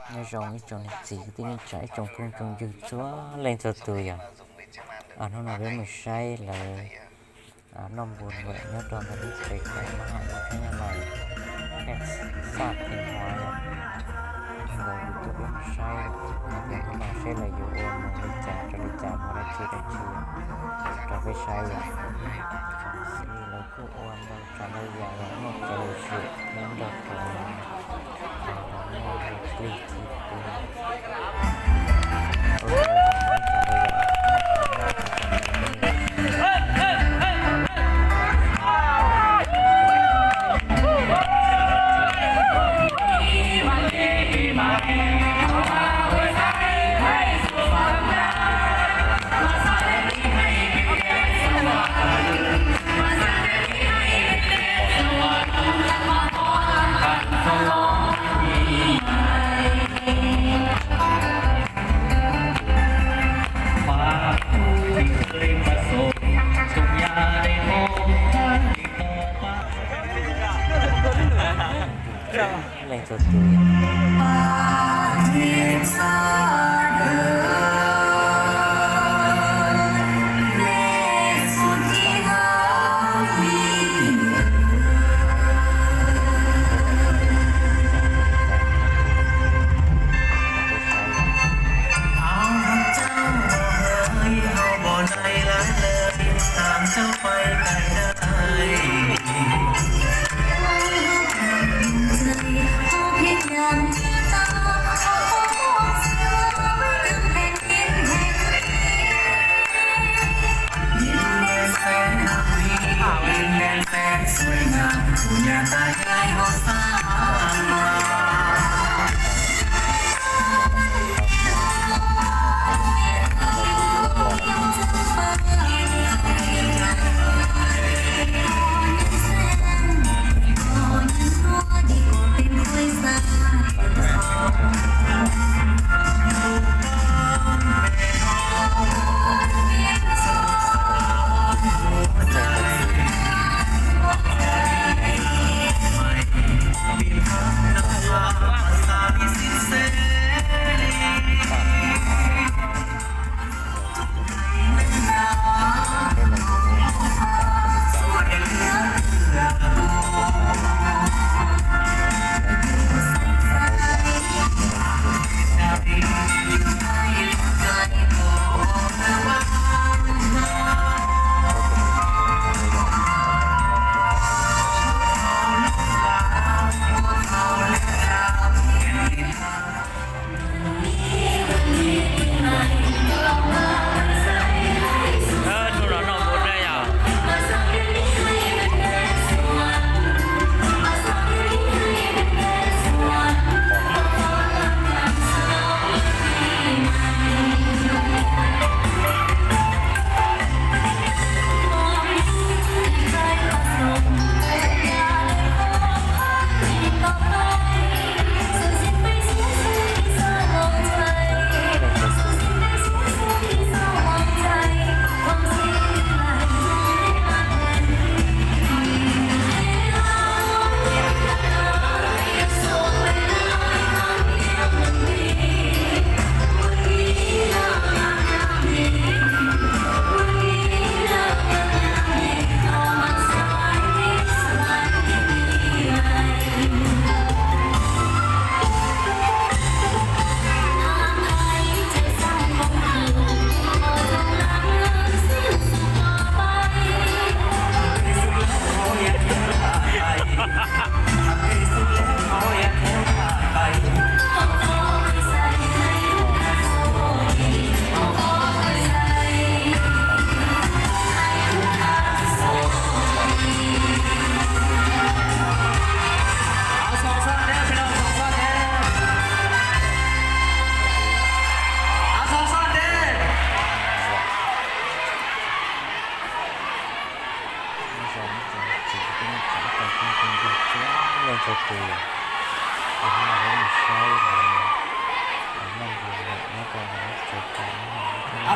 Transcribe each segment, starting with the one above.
Nyob zoo ib tsoom niam txiv kwv tij neej tsa, ib tsoom phooj tsoom ywg txhua leej txhua tus yom. Hnub no peb mus saib lawv noj npu nuam nyob rau ntawm lub tsev kawm Mab Haj Ib Thab Nyab Laj, Xaj Theej Huav yom. Nkawd yuav coj peb mus saib, hnub no saib lawv yuav ua mus li cas rau li cas, mus dab tsi dab tsi yom, rau peb saib yom. Xws li lawv kuj ua ntau tsav ntau yam yom, muaj cov lus zem nyob nrog rau, muaj plig txib plig. Leej txhua tus.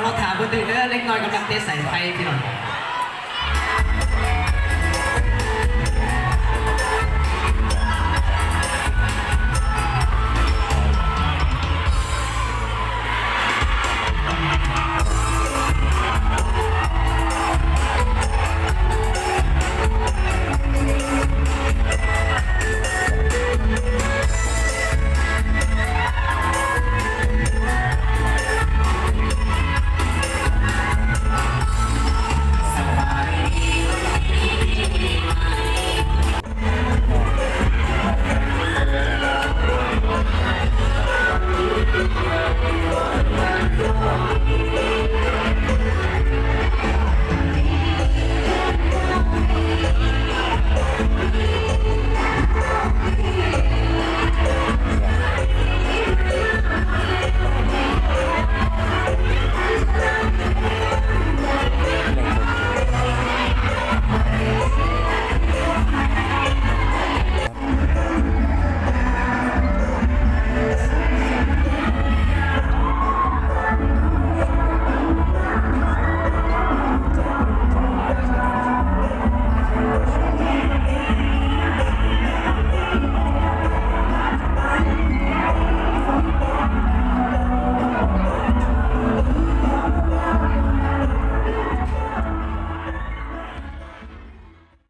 Los tham pua twg na, leej no koj mloog tej xaim thaib thiab los?